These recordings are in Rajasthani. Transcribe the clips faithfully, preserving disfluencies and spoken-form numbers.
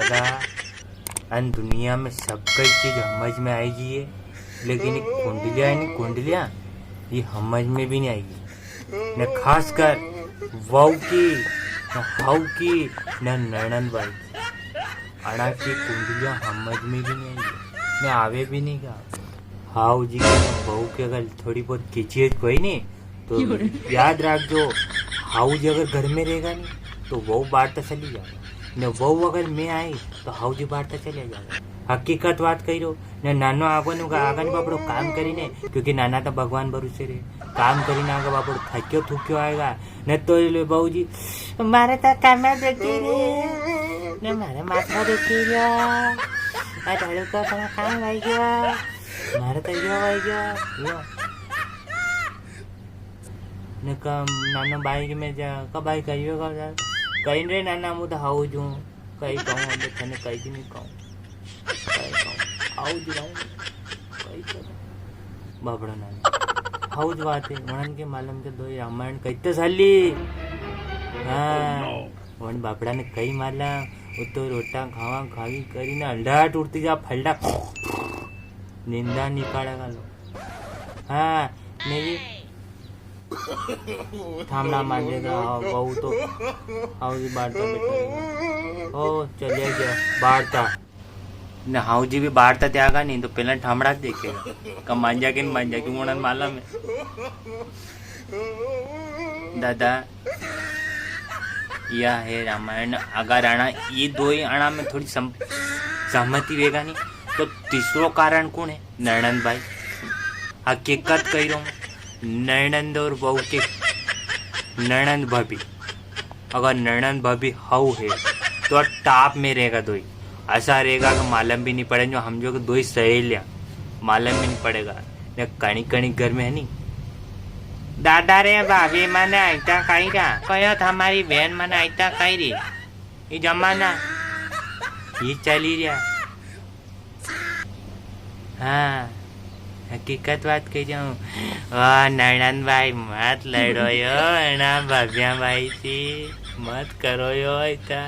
दा, अन दुनिया में सब कई चीज हमज में आई गई है, लेकिन ये कुंडलियां है नी, कुंडलियां, ये हमज में भी नी आई गई। ने खासकर वहू की, ने हाऊ की, ने नणंद बाई की। अणा की कुंडलियां हमज में भी नी आई, ने आवे भी नी का। हाऊ जी के ने बहू के अगर थोड़ी बहुत किचियत कोई नी, तो याद राखजो, हाऊ जी अगर घर में रेगा नी, तो वहू बाहर तो चली जाएगा, ने वहू अगर में आई, तो हाऊ जी बाहर तो चले जाएगा। हकीकत बात कही रो, ने नानो आगो ने आगा ने बापड़ो काम करी ने, क्योंकि नाना तो भगवान भरोसे रे, काम करी ने आगा बापड़ो थक्यो थुक्यो आएगा, ने तो ले बहू जी, मारे तो कमर दुखी रे, ने मारे माथा दुखी रे, आ झाड़ू का बड़ा काम आई गया, मारे तो यो आई गया, यो। ने का नाना बाई के में जा, का बाई कहियो का जा, कहीं रे नाना, मु तो हाऊ जू, कई कहूँ, अबे थने कई भी नी कहूँ, कई कहूँ, हाऊ जी रहूँ, कई करूँ। बापड़ा नाना, हाऊ जी बात है, वणन के मालूम के दोई रामायण कही तो साली। हाँ, वण बापड़ा ने कई माला, वो तो रोटा खावा खावी करी ने हलडाट उड़ती जा फलडा, निंदा नी पाड़ेगा लो। हाँ, ने ये ठामड़ा मांजेगा, हाँ, बहू तो हाऊ जी बारता बैठा। ओ, चलिया गया बारता। ने हाऊ जी भी बारता त्यागा नी, तो पहला ठामड़ा देखेगा। का मांजा के नी मांजा, क्यों उन्हें मालूम है। दादा, या है रामायण। अगर अणा, ये दो ही अणा में थोड़ी सम-, सहमति वेगा नी, तो तीसरो कारण कौन है? नणंद बाई। हकीकत कही रहा हूँ, नणंद और बहू के, नणंद भाभी, अगर नणंद भाभी हाऊ है, तो टाप में रेगा दोई। असा रेगा कि मालूम भी नी पड़े, जो हमजो कि दोई सहेलियां, मालूम भी नी पड़ेगा। ने कणी कणी घर में है नी। दादा रे, भाभी मने आईता कही रहा, कहो थारी बेन मने आईता कही री। ये जमाना, ये चली रहा। हाँ, हकीकत बात कही जाऊँ। वाह, नणंद बाई, मत लड़ो यो, अणा भाभिया बाई थी, मत करो यो इतना।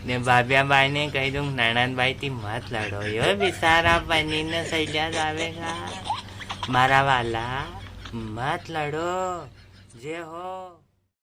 ने भाभिया बाई ने कही दूँ, नणंद बाई थी मत लड़ो यो, बिसारा बनी ने सैल्या जावेगा। मारा वाला, मत लड़ो, जे हो।